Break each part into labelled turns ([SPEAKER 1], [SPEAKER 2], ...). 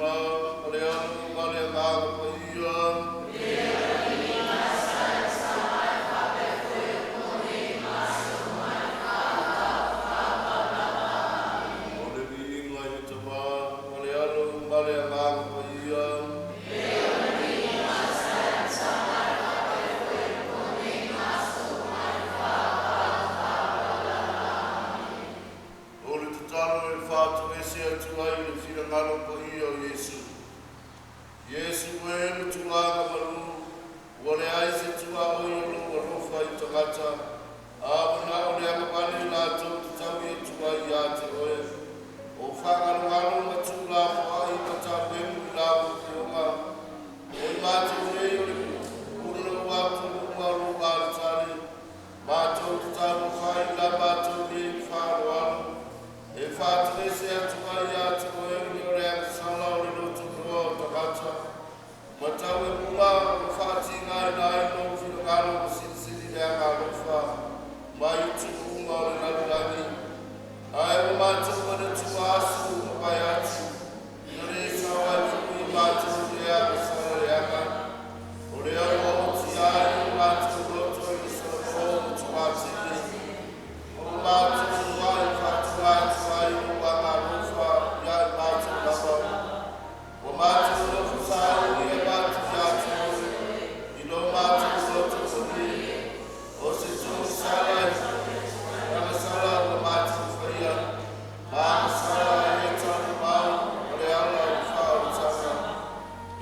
[SPEAKER 1] Tama ma le Alo ma le Agaga Paia. O le viiga i le Tama ma le Alo ma le Agaga Paia. O le tatalo e faatoese atu ai le finagalo paia o Iesu. Iesu e le tulaga malu, ua leai se tuaoi o lou alofa i tagata, a ua na o le agavale latou te taui atu ai ia te oe. O faagalogalo ma tuulafoai ma taulemu i lau Afioga, o i matou nei o le pulou atu luma o lou aletale, matou te taumafai la matou nei faaaloalo, e faatoese atu ai ia te oe o le agasala o le lotonoa o tagata, ma tau e muga o faatigaina ai lou finagalo ma silisili le agalofa mai tuuga o le lalolagi. Ae ua matou manatu asu ma vae atu, ina le sao ai foi i matou le agasala leaga, o lea ua otia ai o matou loto i le salapo ma tuatele, o matou ai faatuga atu ai lou agalofa ia i matou lava. Ua matou nofo sauni e matou ia te oe, i lo matou loto malie, o se togisala agasala ua matou faia, ma agasala e taumau o le ala o le faaolataga,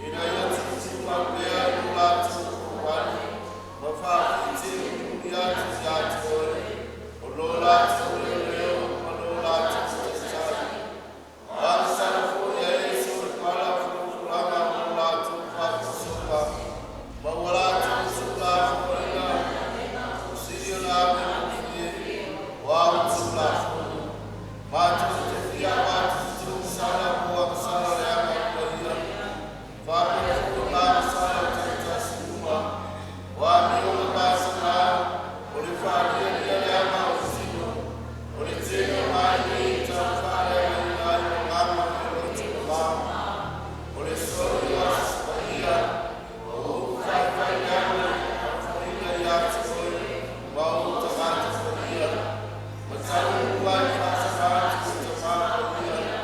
[SPEAKER 1] ina ia tuutumau pea i lo latou pouali, ma faafiitimulimuli atu ia te oe, o lo latou leoleo ma lo latou taitai. Agasala foi a Iesu le pala folafolaga o lo latou faafofoga, ma ua latou tuulafoaina, o sili ona ave gofie o au tuulafono. Matou te fia avatu se togisala mo agasala leaga uma ia, faapea foi ma agasala o taitasi uma, o amioga masaga, o le faalialia leaga o le tino, o le tele o mailei e tau faaleagaina ai o agaga o le loto mama, o le soli o Aso Paia, o upu faifai leaga i aofaiga ia te oe ma ou tagata paia, ma taumuga e faasaga atu i Tama Paia,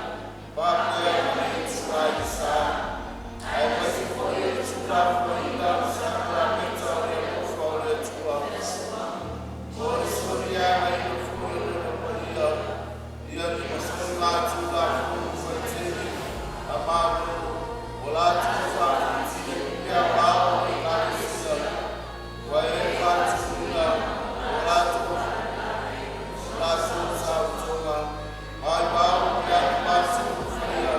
[SPEAKER 1] faapea ma le Itupa i le Sa, aemaise foi o le tuulafoaiina o le sakalameta o le alofa o le Atua, o le soliagaina foi o Lona paia, ia ni masoligatuulafono faitele a Malo, ua latou faafitifili le aoao o Ekalesia, ua e faatuina o latou saolotoga, maumau le aga matou faia,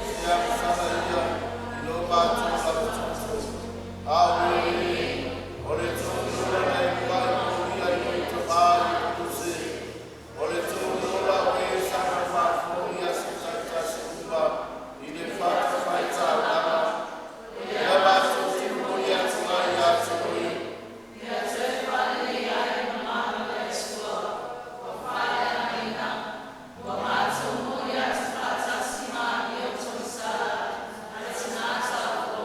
[SPEAKER 1] se agasala ia i lo matou lava toto. Aue, o le togi ola e muai molia i lou Tama i le puse, o le togi ola o e saga faafofoga i aso taitasi uma i le fatafaitaulaga, ia matou momoli atu ai ia te oe.
[SPEAKER 2] Ia toe faaleleia ai ma mana o le Atua ua faaleagaina, ua matou momoli atu faatasi ma amio togisala a le tina taofoa.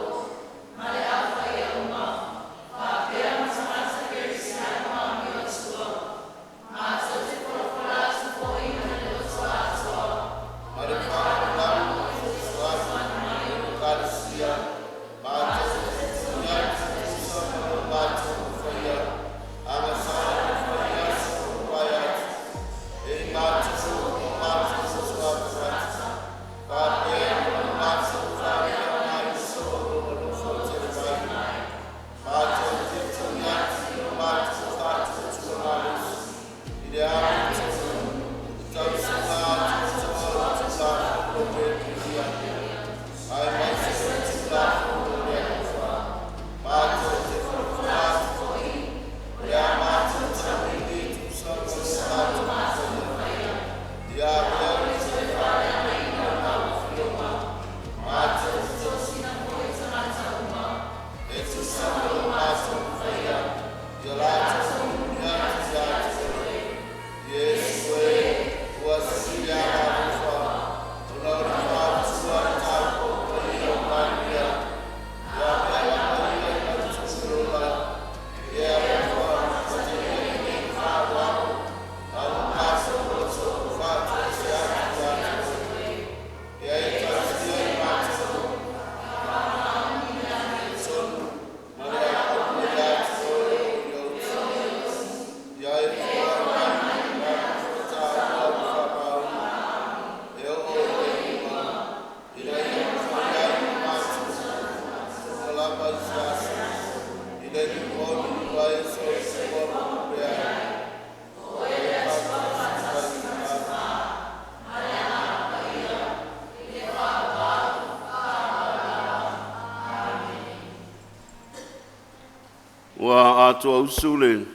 [SPEAKER 1] Ua atoa usu le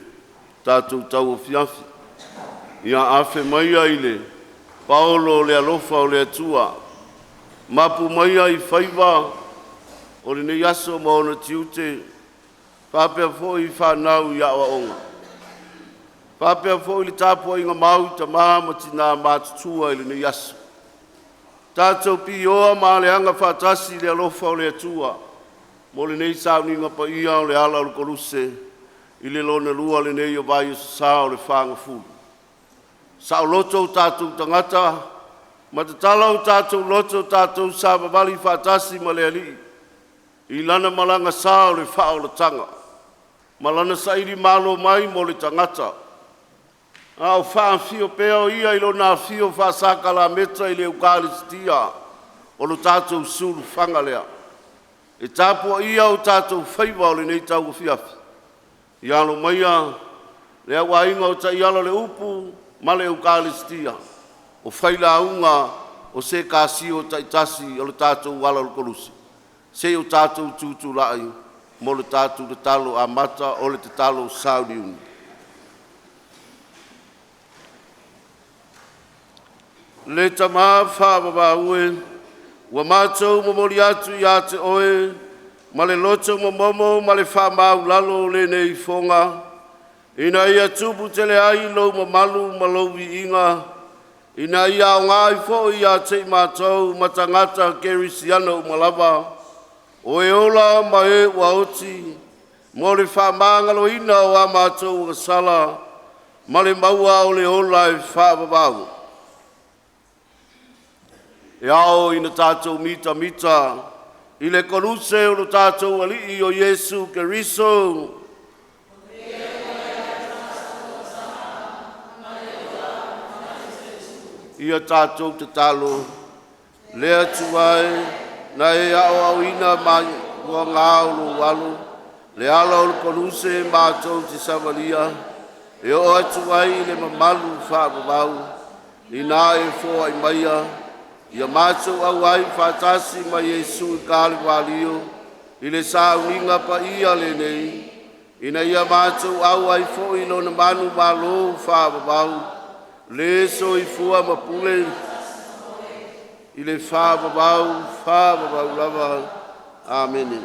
[SPEAKER 1] tatou tauafiafi. Ia afe maia i le paolo o le alofa o le Atua, mapu maia i faiva o lenei aso ma ona tiute, faapea foi fanau i aoaoga, faapea foi le tapuaiga mau i tama ma tina matutua i lenei aso. Tatou pioa ma aleaga faatasi i le alofa o le Atua mo lenei sauniga paia o le ala o le Koluse i le lona lua lenei o vaiaso sa o le fagafulu. Saoloto o tatou tagata ma tatala o tatou loto tatou savavali faatasi ma le Alii i Lana malaga sa o le faaolataga ma Lana sailimalo mai mo le tagata, a o faafio pea o Ia i Lona afio faasakalameta i le Eukalistia o lo tatou sulufaga lea. E tapuaia o tatou faiva o lenei tauafiafi. Ia alo maia le Au Aiga o Taiala o le Upu ma le Eukalistia, o failauga o se Ekalesia taitasi o le tatou ala o le Koluse, seia o tatou tutulai mo le tatou tatalo amata o le tatalo sauniuni. Le Tama Faavavau e, ua matou momoli atu ia te Oe ma le loto momomo ma le faamaualalo lenei ifoga, ina ia tupu tele ai lou mamalu ma lou viiga, ina ia aoga ai foi ia te i matou ma tagata kerisiano uma lava, o e ola ma e ua oti, mo le faamagaloina o a matou agasala ma le maua o le ola e faavavau. E ao ina tatou mitamita i le Koluse o lo tatou Alii o Iesu Keriso, ia tatou tatalo, Le Atua e, na e aoaoina mai tuaga o lou Alo i le ala o le Koluse matou te savalia e oo atu ai i le mamalu faavavau, ina e foai maia, ia matou auai faatasi ma Iesu i Kalivalio i le sauniga paia lenei, ina ia matou auai foi i lona manumalo faavavau, le soifua ma pule i le faavavau, faavavau lava. Amene.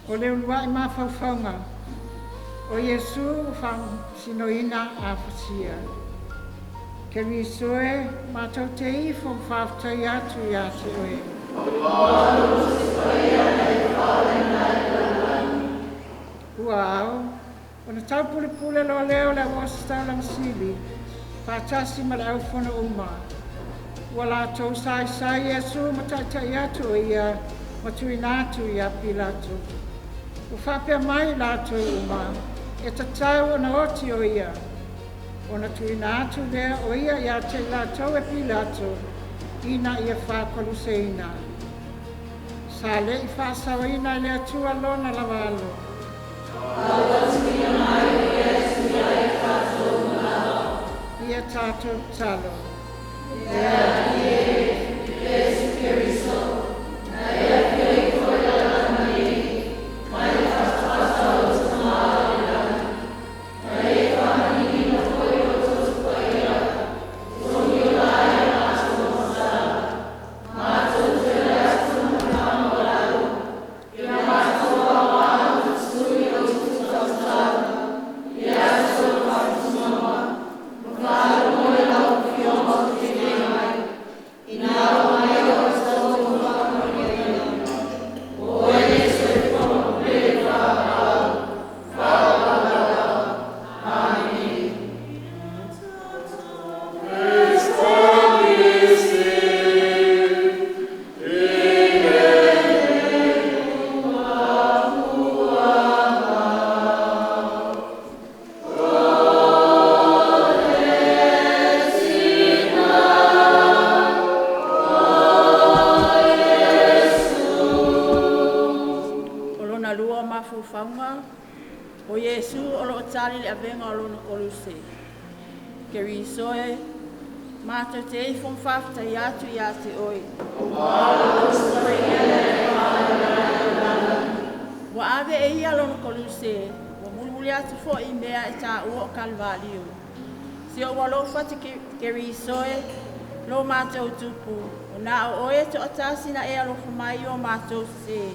[SPEAKER 3] O le uluai mafaufauga o Iesu ua faamasinoina afasia. Keriso e, matou te ifo ma faafetaia atu ia te oe. Ua ao ona taupulepule loa lea o le Auositaulaga Sili faatasi ma le aufono uma, ua latou saisai Iesu ma taitai atu o ia ma tuuina atu ia Pilato. Ua faapea mai i latou uma, e tatau ona oti o ia, ona tuuina atu lea o ia ia te i latou e Pilato, ina ia faakoluseina. Sa le i faasaoina e le Atua lona lava alo. Ia tatou tatalo.
[SPEAKER 2] O Iesu o loo tali le avega o lona koluse. Keriso e, matou te ifo ma faafetai atu ia te oe. Ua ave e ia lona koluse, ua mulimuli atu foi i mea e taua o Kalivalio. Si ou alofa te Keriso e, lo matou tupu, o na o oe e toatasi na e alofa mai i o matou sesē.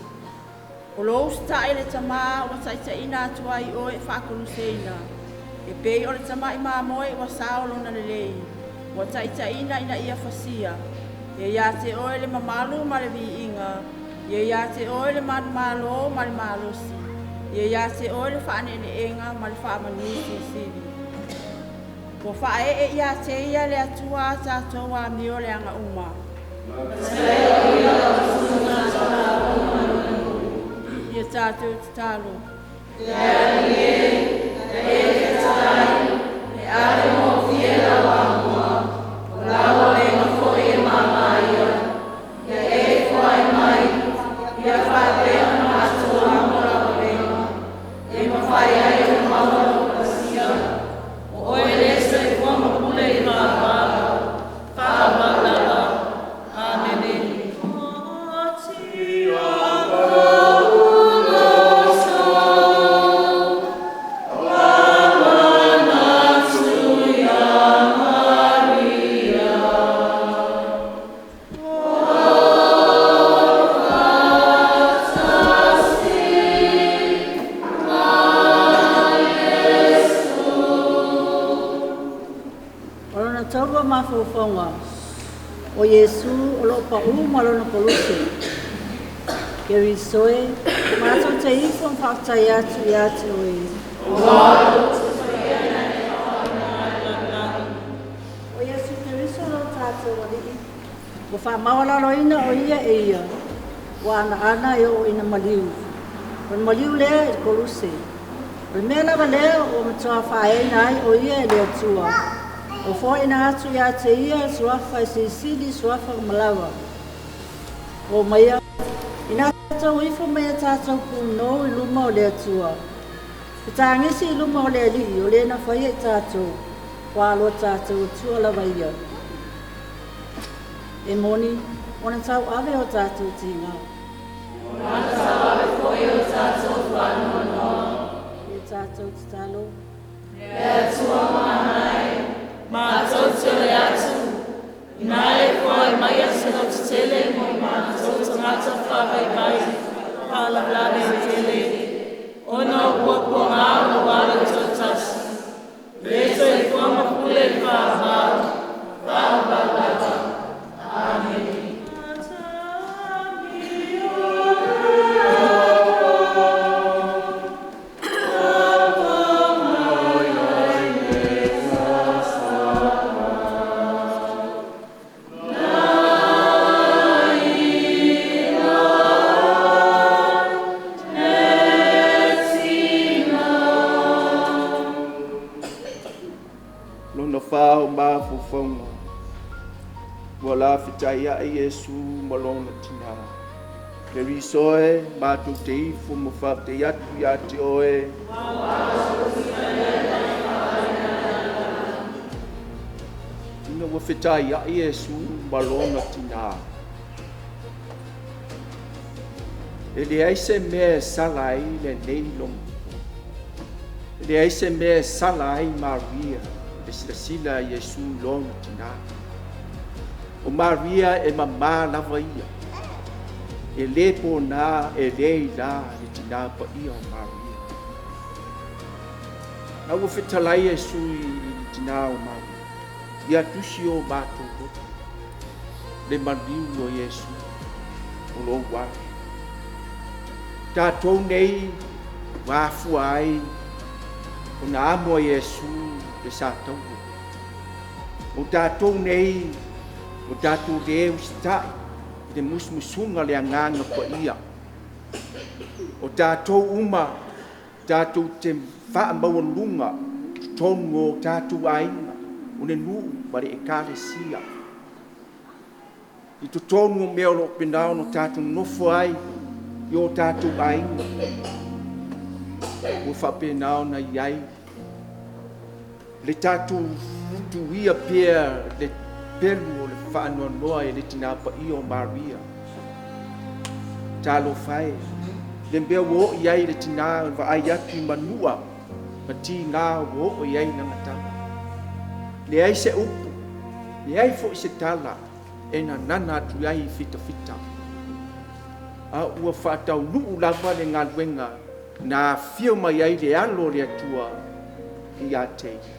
[SPEAKER 2] O lou usita'i i le Tamā ua taitaiina atu ai oe e faakoluseina, e pei o le tama'i mamoe ua sao lona lelei, ua taitaiina ina ia fasia. Ia ia te oe le mamalu ma le viiga, ia ia te oe le manumalo ma le malosi, ia ia te oe le faaneeneega ma le faamanu silisili. Ua faaee ia te ia le Atua a tatou amio leaga uma. Ia tatou tatalo.
[SPEAKER 4] O lona taua mafaufauga o Iesu o loo paū ma lona koluse. Keriso e, matou te ifo ma faafetai atu ia te oe. O Iesu Keriso lo tatou Alii, ua faamaualaloina o ia e ia, ua anaana e oo ina maliu. O le maliu lea i le koluse. O le mea lava lea ua matuā faaeaina ai o ia e le Atua. O foaiina atu ia te ia suafa e silisili suafa uma lava. O maia, ina tatou ifo mai a tatou punou i luma o le Atua. Fetagisi i luma o le Alii o le na faia i tatou, ua aloa tatou Atua lava ia. E moni, ona tau ave o tatou tiga.
[SPEAKER 2] Ona tau ave foi o tatou faanoanoa.
[SPEAKER 4] Ia tatou tatalo.
[SPEAKER 2] Le Atua manai, matou te ole atu, ina e foai mai a se loto tele mo i matou tagata faavaivai, faalavelave tele, ona o puapuaga o lou Alo e toatasi, le soifua ma pule i le faavavau, faavavau lava. Amene.
[SPEAKER 1] Lona whā o mafaufauga, ua lafetaiaʻi Iesu ma lona tinā. Keriso e, matou te ifo ma faafetai atu iā te oe. Ina ua fetaiaʻi Iesu ma lona tinā. E leai se mea e sala ai lenei logo. E leai se mea e sala ai Maria, le silasila a Iesu i lona tinā. O Maria e mamā lava ia. E lē pōnā e lē ilā le tinā paia o Maria. Na ua fetalai Iesu i le tinā o Maria. Ia tusi o matou loto. Le maliu o Iesu o lou alo. Tatou nei ua afua ai ona amo a Iesu le sa taua. O tatou nei o tatou lē usitaʻi i le musumusuga le agaga paia. O tatou uma tatou te faamaualuga totonu o tatou aiga, o le nuu ma le ekalesia. I totonu o mea o loo pena ona tatou nofo ai i o tatou aiga.
[SPEAKER 5] Ua faapena ona i ai le tatou tuia pea le pelu o le faanoanoa e le Tina Paia o Maria. Talofa e, le mea ua oo i ai le tina vaai atu i manua ma tiga ua oo i ai lana tama. Leai se upu, leai foi se tala e nanana atu ai i fitafita. A ua faataunuu lava le galuega na afio mai ai le alo o le Atua ia te ia.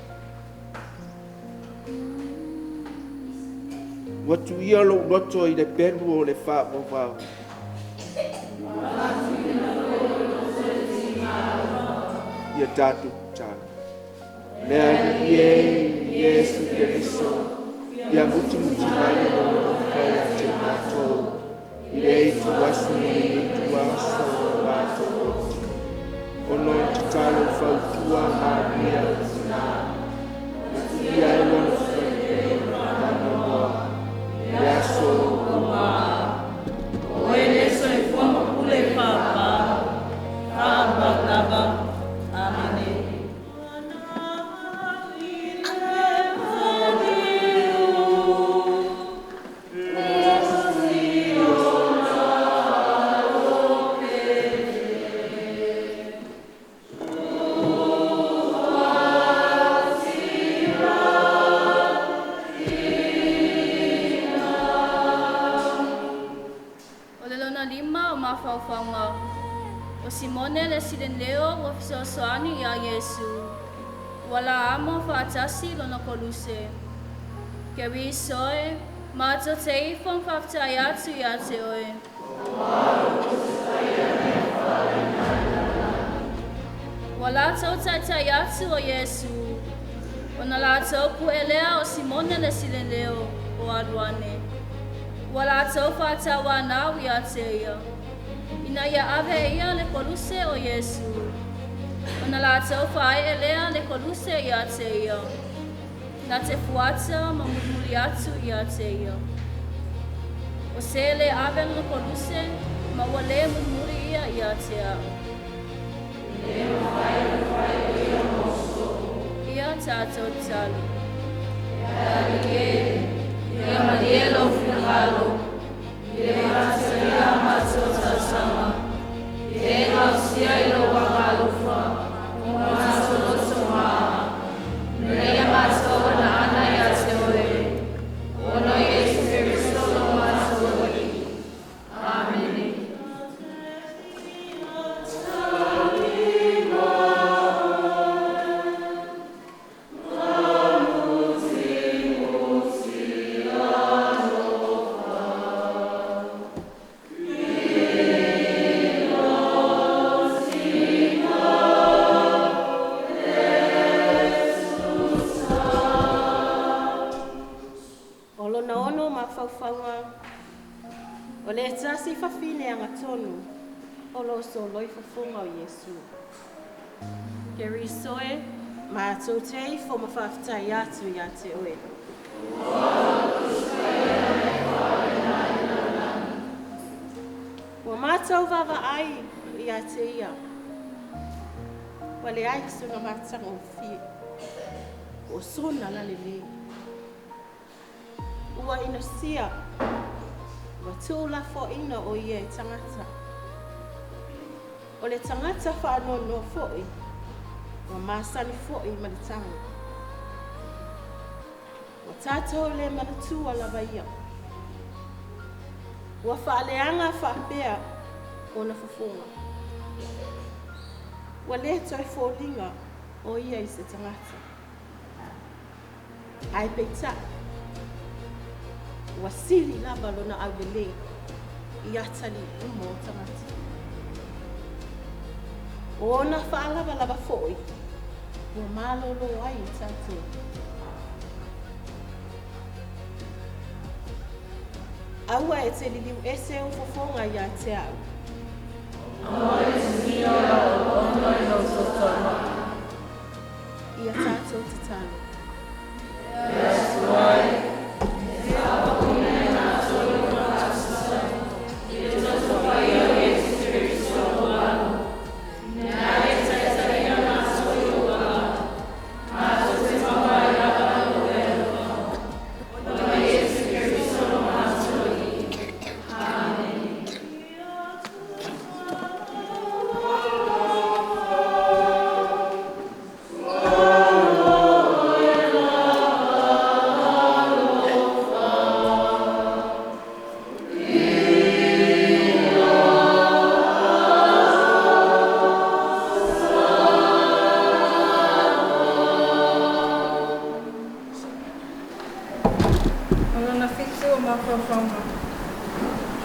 [SPEAKER 5] Ua tuia lou loto i le pelu o le faavavau. Ia tatou tatalo. Le Alii e, Iesu Keriso, ia mutimuti mai lou alofa ia te matou, i le ituaso ma lenei ituaso o matou oti. Ona o le tatalo fautua a Maria, na tuia ai lona faanoanoa i le aso uma.
[SPEAKER 6] Oe le soifua ma pule i papa, faavavau lava. Amene. O le lona lima o mafaufauga, o Simone le Sireneo ua fesoasoani iā Iesu, ua la amo faatasi lona koluse. Keriso e, matou te ifo ma faafetai atu iā te oe. Ua latou taitai atu o Iesu, ona latou pu'e lea o Simone le Sireneo o alu ane. Ua latou faatauanau iā te ia, ina ia ave e ia le koluse o Iesu. Ona latou faaee lea le koluse iā te ia, na te fuata ma mulimuli atu iā te ia. O se le ave lona koluse, ma ua lē mulimuli ia iā te a'u. Ia tatou tatalo. Ia malie lou finagalo, i le gatalia a matou talosaga, i le e gaosia i lou agaalofa mo matou loto ma'a, ina ia matou anaana iā te oe, ona o Iesu Keriso lo matou Alii. Amene.
[SPEAKER 2] O lona ono mafaufauga, o le tasi fafine agatonu o lo o soloi fofoga o Iesu. Keriso e, matou te ifo ma faafetai atu iā te oe. Ua matou vaavaai ia te ia, ua leai sona matagofie, o sona lalelei. Ua inosia, ua tuulafoaina o ia e tagata. O le tagata faanoanoa foi, ua masani foi ma le tago. Ua tatou le manatua lava ia. Ua faaleaga faapea ona fofoga. Ua le toe foliga o ia i se tagata. Ae peitai, ua sili lava lona aulelei i atalii uma o tagata. O ona faalavalava foi, ua malolo ai i tatou. Aua e te liliu ese ou fofoga ia te au. Ia tatou tatalo.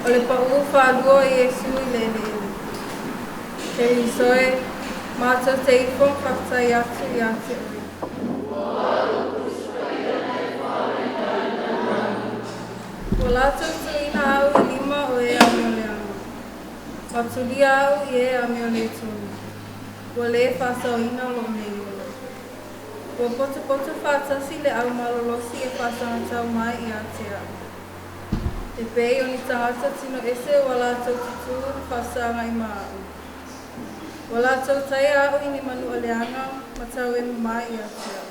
[SPEAKER 7] O le paʻū faalua o Iesu i le eleele. Keriso e, matou te ifo ma faafetai atu iā te Oe. Ua latou tuuina a'u i lima o e amioleaga, ma tulia a'u i e amioletonu, ua lē faasaoina lou nei ola. Ua potopoto faatasi le au malolosi e faasagatau mai iā te a'u. E pei o ni tagata tino ese ua latou tutū ma faasagai ma a'u. Ua latou taia a'u i ni manu'a leaga ma tauemu mai iā te a'u.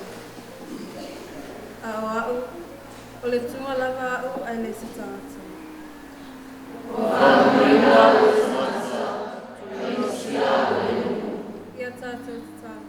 [SPEAKER 7] A o a'u, o le tuga lava a'u ae le se tagata. Ia tatou tatalo.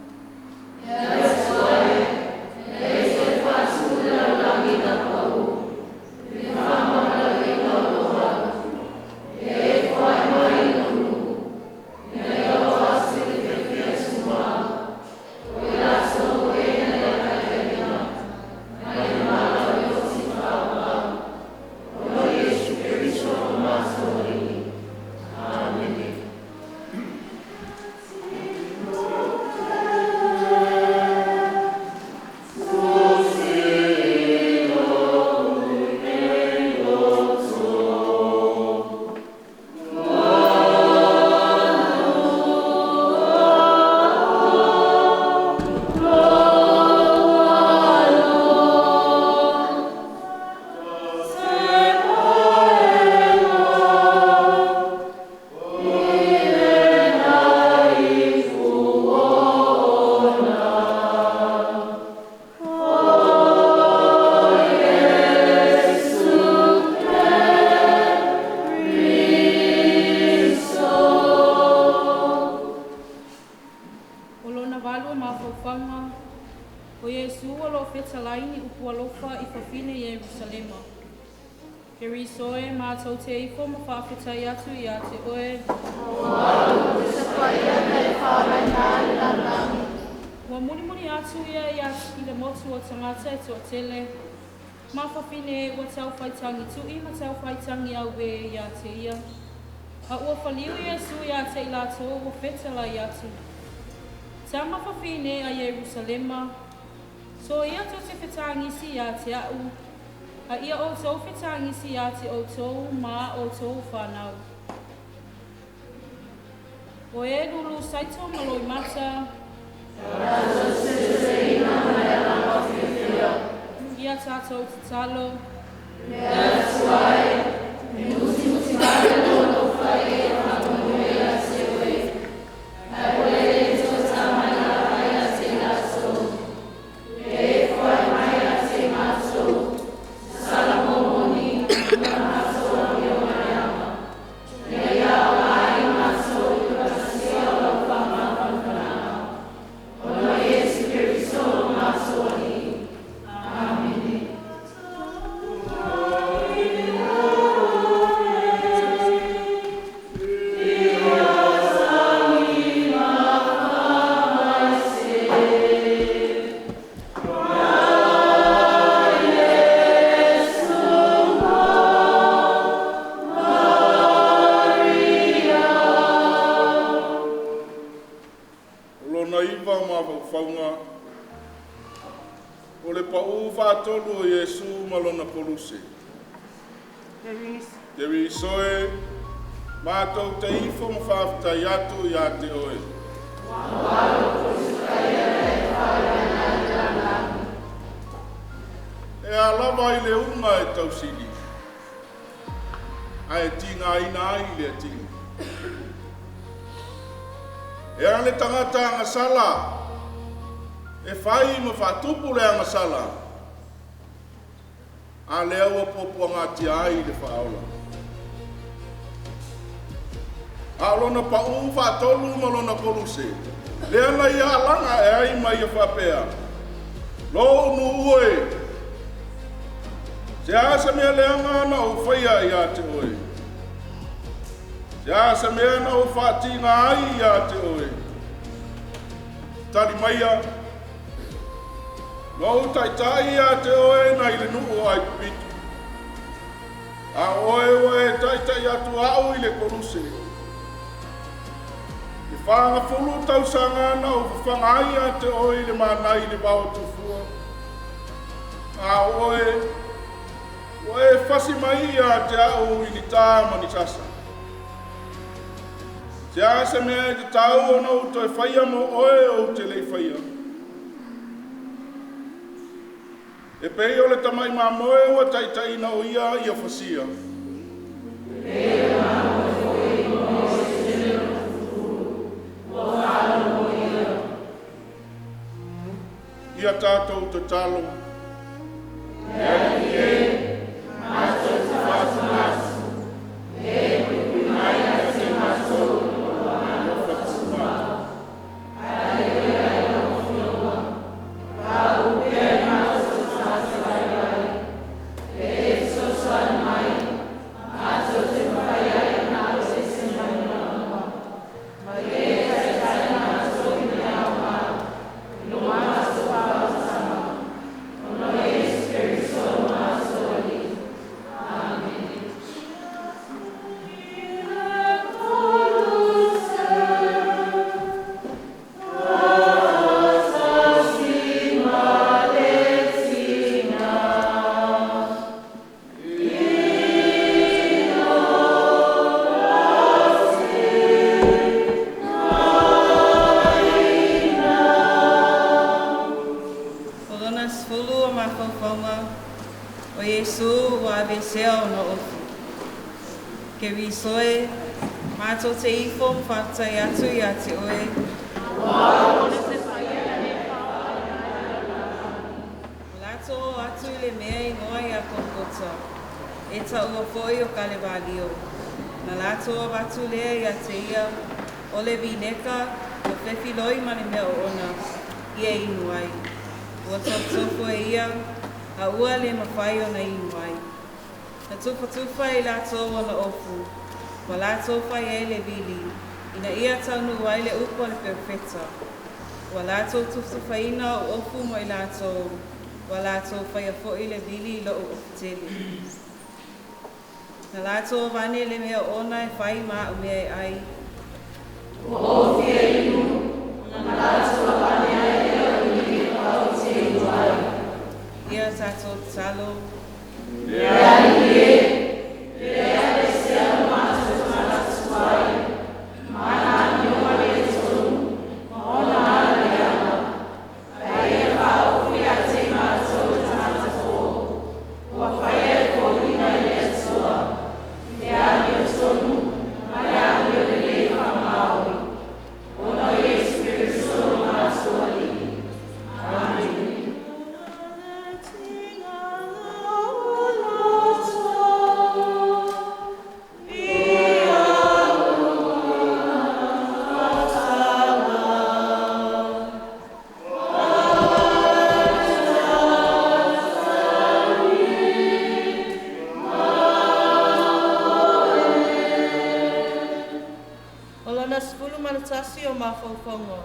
[SPEAKER 6] O lona valu o mafaufaga, o Iesu o loo fetalai i upu alofa i fafine Ierusalema. Keriso e, matou te ifo ma faafetai atu iā te Oe. Ua mulimuli atu ia ia i le motu o tagata e toatele, ma fafine ua taufaitagi tuʻi ma taufaitagi auē iā te ia. A ua faliu Iesu iā te i latou ua fetalai atu. Tama fafine a Ierusalema, soia tou te fetagisi iā te a'u, a ia outou fetagisi iā te outou ma a outou fanau. O e lulu saito ma loimata, ia tatou tatalo.
[SPEAKER 1] O lona iva o mafaufauga, o le paʻū faatolu o Iesu ma lona koluse. Keriso e, matou te ifo ma faafetai atu iā te Oe. E a lava i le uga e tausili, ae tigaina ai le atili. E a le tagata agasala, e fai ma faatupu le agasala, a lea ua puapuagatia ai le faaola. A o lona paʻū faatolu ma lona koluse, lea na ia alaga ae ai ma ia faapea, Lou nuu e, se a se mea leaga na ou faia iā te Oe? Se a se mea na ou faatiga ai iā te Oe? Tali maia, na ou taitai iā te Oe nai le nuu o Aikupito. A o Oe ua e taitai atu a'u i le koluse. E fagafulu tausaga na ou fafaga ai ia te oe i le manai i le vao tufua. A o oe, ua e fasi mai ia te a'u i ni tā ma ni sasa. Se a se mea e tatau ona ou toe faia mo oe ou te le'i faia. E pei o le tama'i mamoe ua taʻitaʻina o ia ia fasia. Ia tatou tatalo. Le Alii e, matou te faatunatu, e puipui mai ia te matou alofa tuumata.
[SPEAKER 8] O lona 10 o mafaufauga, o Iesu ua aveesea ona ofu. Keriso e, matou te ifo ma faafetai atu iā te oe. Ua latou o atu i le mea e igoa ia Kolokota, e taua foi o Kalevalio. Na latou avatu lea ia te ia o le vineka ua fefiloi ma le mea oona ia e inu ai. Ua tofotofo e ia, a ua le mafai ona inu ai. Na tufatufa e i latou ona ofu, ua latou fai ai le vili, ina ia taunuu ai le upu a le perofeta. Ua latou tufatufaina ou ofu mo i latou, ua latou faia foi le vili i lo'u ofutele. Na latou avane le mea oona e fai ma a'u mea e ai. Ia tatou tatalo.
[SPEAKER 1] Le Alii e,
[SPEAKER 8] O lona 11 o mafaufauga,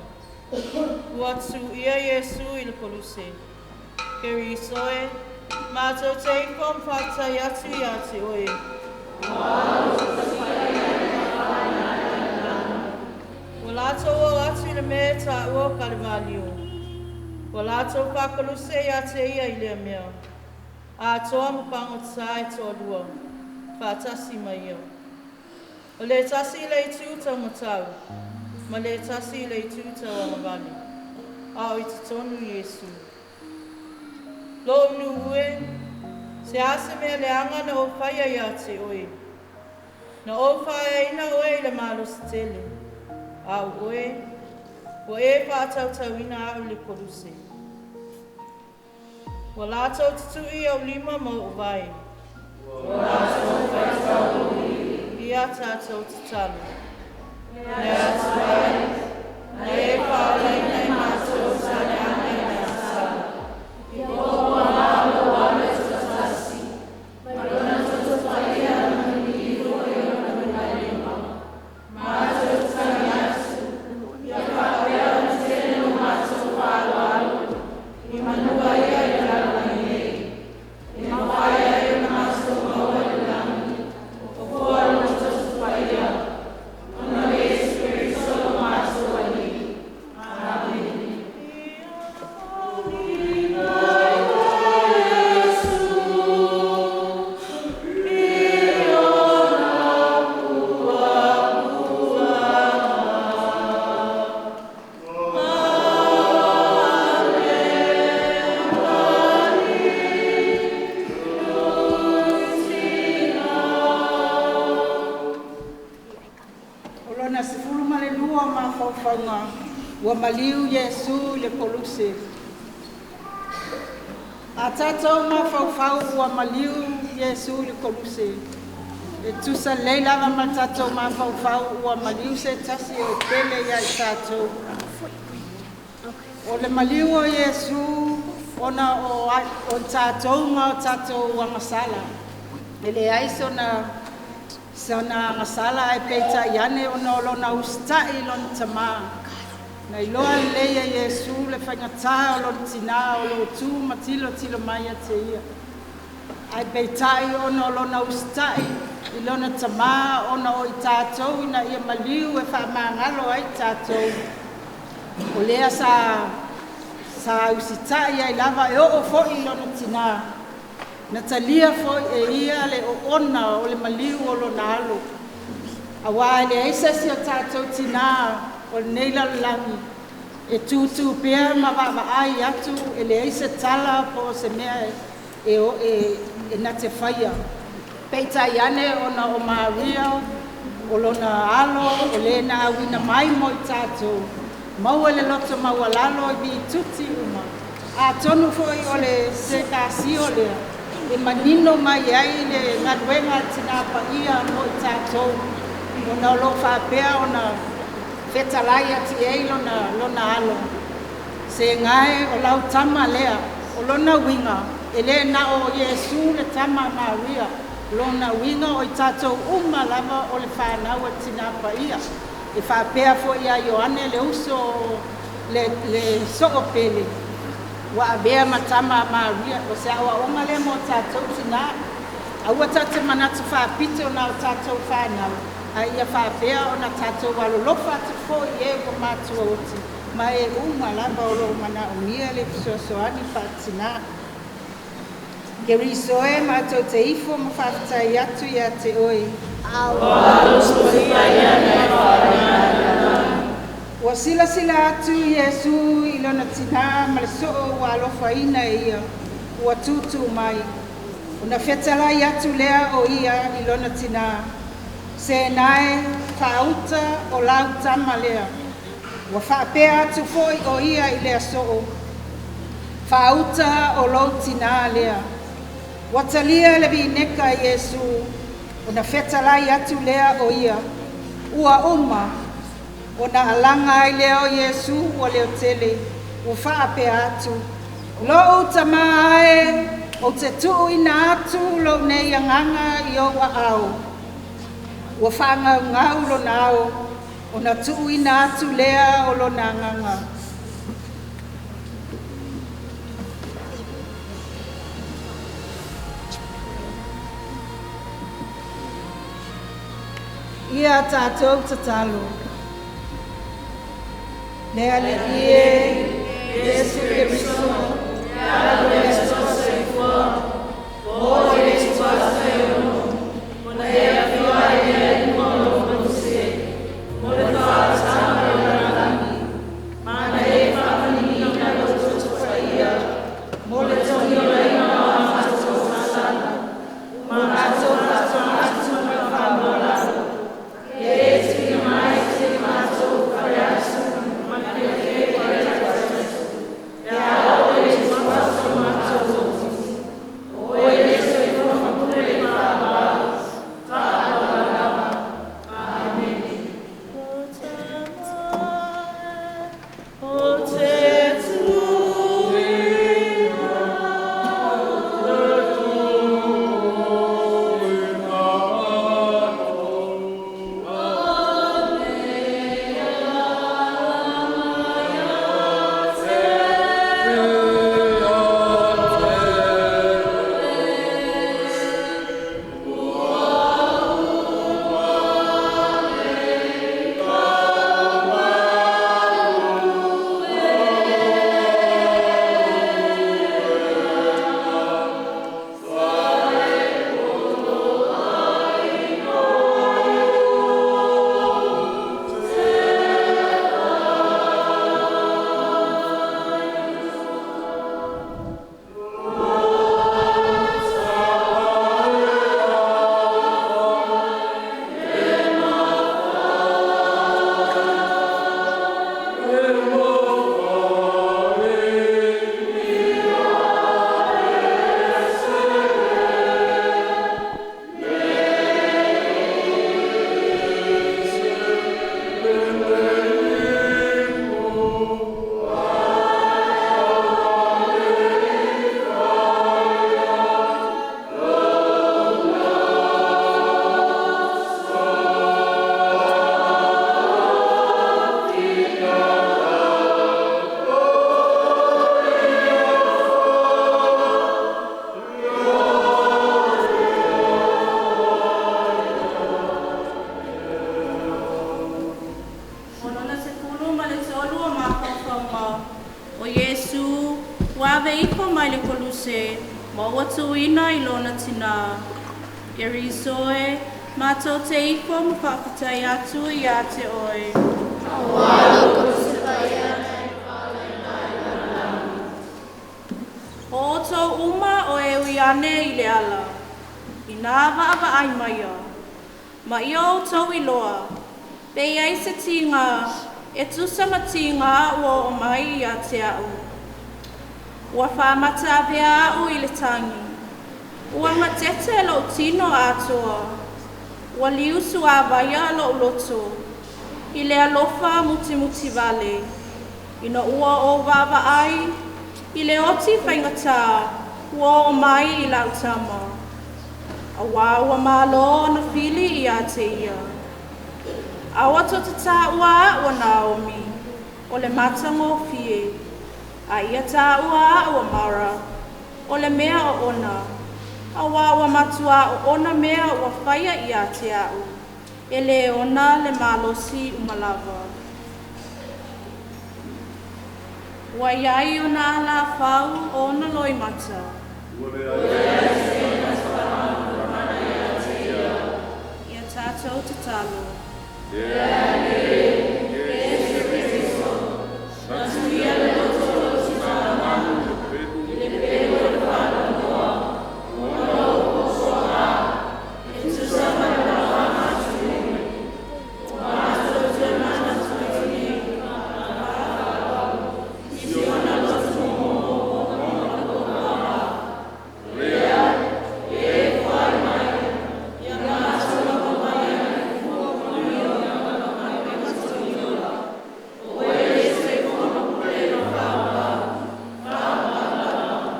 [SPEAKER 8] ua tuuia Iesu i le koluse. Keriso e, matou te ifo ma faafetai atu iā te oe. Ua latou o atu i le mea e taua o Kalevalio. Ua latou faakoluse ia te ia i lea mea. Atoa ma pagotā e toalua, faatasi ma ia. O le tasi i le itu taumatau, ma le tasi i le itu tauagavale. A o i totonu Iesu. Lo'u nuu e, se a se mea leaga na ou faia iā te oe. Na ou faaeaina oe i le malosi tele. A o oe, ua e faatautauina a'u i le koluse. Ua latou tutu'i ou lima ma o'u vae. Ia tatou tatalo. Le Atua e, na e faaolaina i matou sa leaga i le agasala.
[SPEAKER 3] mafaufauga, ua maliu Iesu i le koluse. A tatou mafaufau ua maliu Iesu i le koluse, e tusa lelei lava ma le tatou mafaufau ua maliu se tasi o pele ia i tatou. O le maliu o Iesu ona o tatou ma o tatou agasala. E leai sona agasala ae peitai ane ona o lona usitai i lona tamā. Na iloa lelei e Iesu le faigata o lona tinā o loo tu ma tilotilo mai ia te ia. Ae peitai ona o lona usitai i lona tamā ona o i tatou ina ia maliu e faamagalo ai tatou. O lea sa usitai ai lava e oo foi i lona tinā. Na talia foi e ia le oona o le maliu o lona alo. Auā e leai se isi o tatou tinā o lenei lalolagi e tūtū pea ma vaavaai atu e leai se tala po o se mea e na te faia. Peitai ane ona o Maria o lona alo o le na auina mai mo i tatou, maua le loto maualalo i vituti uma. Atonu foi o le se kasio lea, e manino mai ai le galuega a le Tinā Paia mo i tatou, ona o loo faapea ona fetalai atu i ai lona alo. Se gae o lau tama lea, o lona uiga, e le na o Iesu le tama a Maria, lona uiga o i tatou uma lava o le whanau a Tinā Paia. E faapea foi ia Ioane le uso le soopele, ua avea ma tama a Maria, o se aoaoga lea mo tatou tinā. Aua tatou te manatu faapito na o tatou whanau, a ia faapea ona tatou alolofa atu foi e ua matua oti, ma e uma lava o loo manaomia le fesoasoani faatinā. Keriso e matou te ifo ma faafetai atu ia te oe. Ua silasila atu Iesu i lona tinā ma le soo ua alofaina e ia, ua tūtū mai. Ona fetalai atu lea o ia i lona tinā. Se nae faauta o lau tama lea. Ua faapea atu foi o ia i lea soo. Faauta o lou tinā lea. Ua talia le vineka i Iesu, ona fetalai atu lea o ia. Ua uma, ona alaga ai lea o Iesu ua leo tele, ua faapea atu. Lou tamā e, o te tuuina atu lou nei agaga i ou aao. Ua faagaugau lona ao, ona tuuina atu lea o lona agaga. Ia tatou tatalo. Le Alii e, Iesu Keriso, Alo le Atua soifua, ua oo i le ituaso e ono, ona e afio ai i le alima o lou koluse, mo le faautaga o le lalolagi, ma na e faamanuiaina lou toto paia, mo le togiolaina o a matou faasala, ma matou faatoaga atu ma le faamaualalo, ia e tuuina mai te matou faleasu ma le fefe ai tatou, pe a oo i le ituaso o
[SPEAKER 6] ave ifo mai le koluse, ma ua tuuina i lona tinā. Keriso e, matou te ifo ma faafetai atu iā te oe.
[SPEAKER 9] Auā lou Koluse paia na e faalaina ai lalolagi.
[SPEAKER 6] O outou uma o e ui ane i le ala, inā vaavaai maia, ma ia outou iloa, pe i ai se tīgā e tusa ma tīgā ua oo mai iā te a'u. Ua faamata avea a'u i le tagi. Ua gatete lo'u tino atoa. Ua liu suāvaia lo'u loto i le alofa mutimuti vale, ina ua ou vaavaai i le oti faigatā ua oo mai i la'u tama, auā ua mālō ona fili iā te ia. A ua tou te tāua a'u o Naomi, o le matagofie, a ia tāua a'u o Mara, o le mea oona, auā ua matuā oona mea ua faia iā te a'u, e lē ona le malosi uma lava. Ua i ai ona alafau o ona loimata.
[SPEAKER 1] Ua leai se
[SPEAKER 6] mana iā te ia. Ia tatou tatalo.
[SPEAKER 1] Le Alii Iesu Keriso,
[SPEAKER 6] Matuia le loto o lou timamalu i le pelu o le faanoanoa ona o lou puapuaga e tusa ma le mafuaaga atunuu ua matou toe manatu ai nei ma faaaloalo i si ona loto momomo ma ona puapuaga lea e foai mai ia matou lava mai ai le fua manuia ma le matamiola o oe le soifua ma pulega faavavau faavavau lava.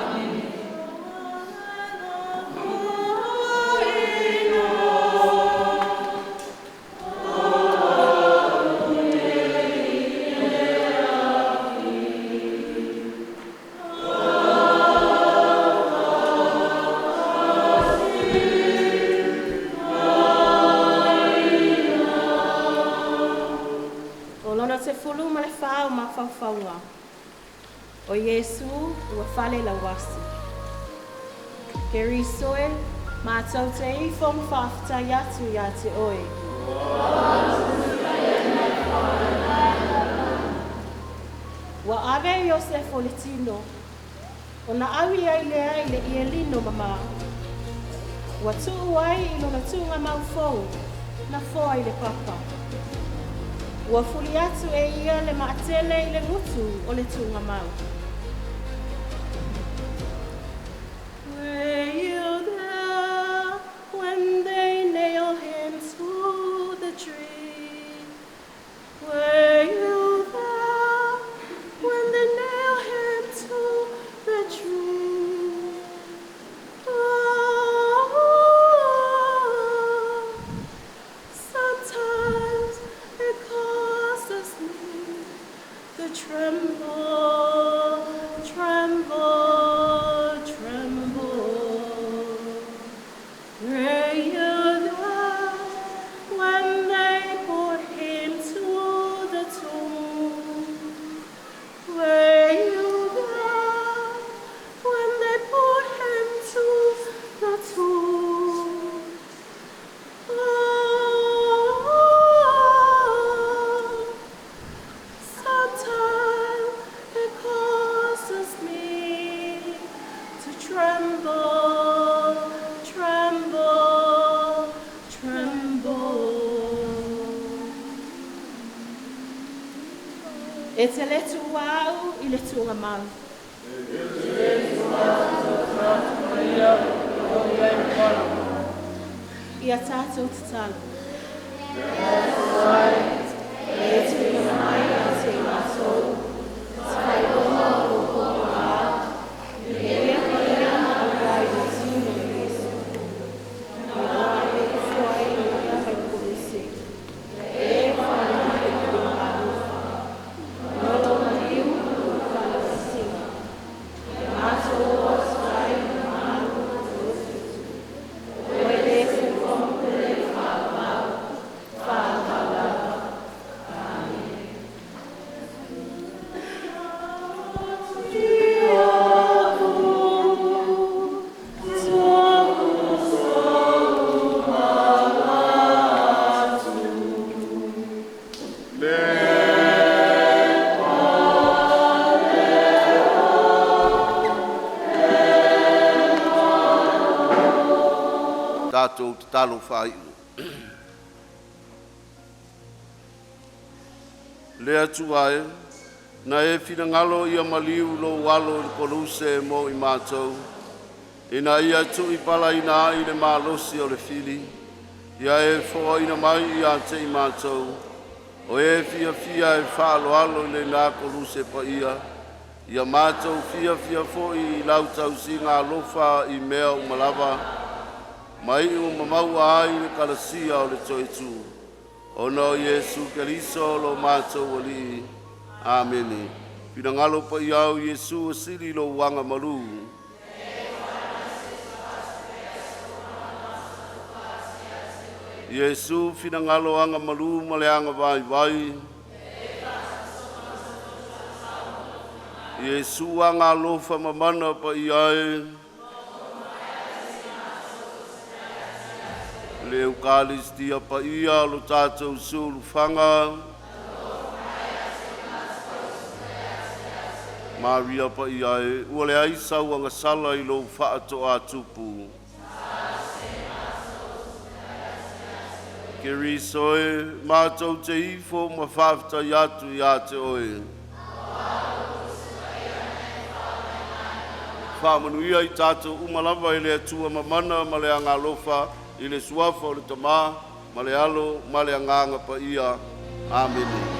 [SPEAKER 6] Amene.
[SPEAKER 8] O lona 14 o mafaufauga, o Iesu ua fale lauasi. Keriso e, matou te ifo ma faafetai atu iā te oe. Ua ave e Iosefo le tino, ona ʻaui ai lea i le ie lino mamā. Ua tuu ai i lona tuugamau fou, na foa i le papa. Ua fuli atu e ia le maatele i le gutu o le tuugamau. Were you there when they nailed him to the tree? Were you there when they nailed him to the tree? Oh, sometimes it causes me to tremble, tremble, tremble. Were you there when they put him to the tomb? Were you there when they put him to the tomb? Oh, sometimes it causes me to tremble, tremble, tremble. E te le tuua a'u i le tuugamau. Ia tatou tatalo. E tuuina mai ia te matou se faailoga o lou puapuaga i le paia ma auā i le tino o Iesu, ina ua ave ifo ai e ia mai le koluse, e faalaina ai lona alofa, ona o lou maliu ma lou faalauasiga. Ia matou o atu ai i le malu ma 37, o oe le soifua ma pule faavavau, faavavau lava.
[SPEAKER 1] Tatalo faaiu. Le Atua e, na e finagalo ia maliu lou alo i le koluse mo i matou, ina ia tuipalaina ai le malosi o le fili, ia e foaina mai ia te i matou, o e fiafia e faaaloalo i lena koluse paia, ia matou fiafia foi i lau tausiga alofa i mea uma lava, ma iu ma ai le kalasia o le Toetū, ona o Iesu Keriso lo matou Alii. Amene. Finagalo paia o Iesu e sili lou agamalu. Iesu finagalo agamalu ma le agavaivai. Iesu agalofa mamana paia e. Le Eukalistia paia o lo tatou sulufaga. Maria paia e, ua leai sau agasala i lou faatoatupu. Keriso e, matou te ifo ma faafetai atu ia te oe. Faamanuia i tatou uma lava e le Atua mamana ma le agalofa i le suafa o le Tama ma le Alo ma le Agaga Paia. Amene.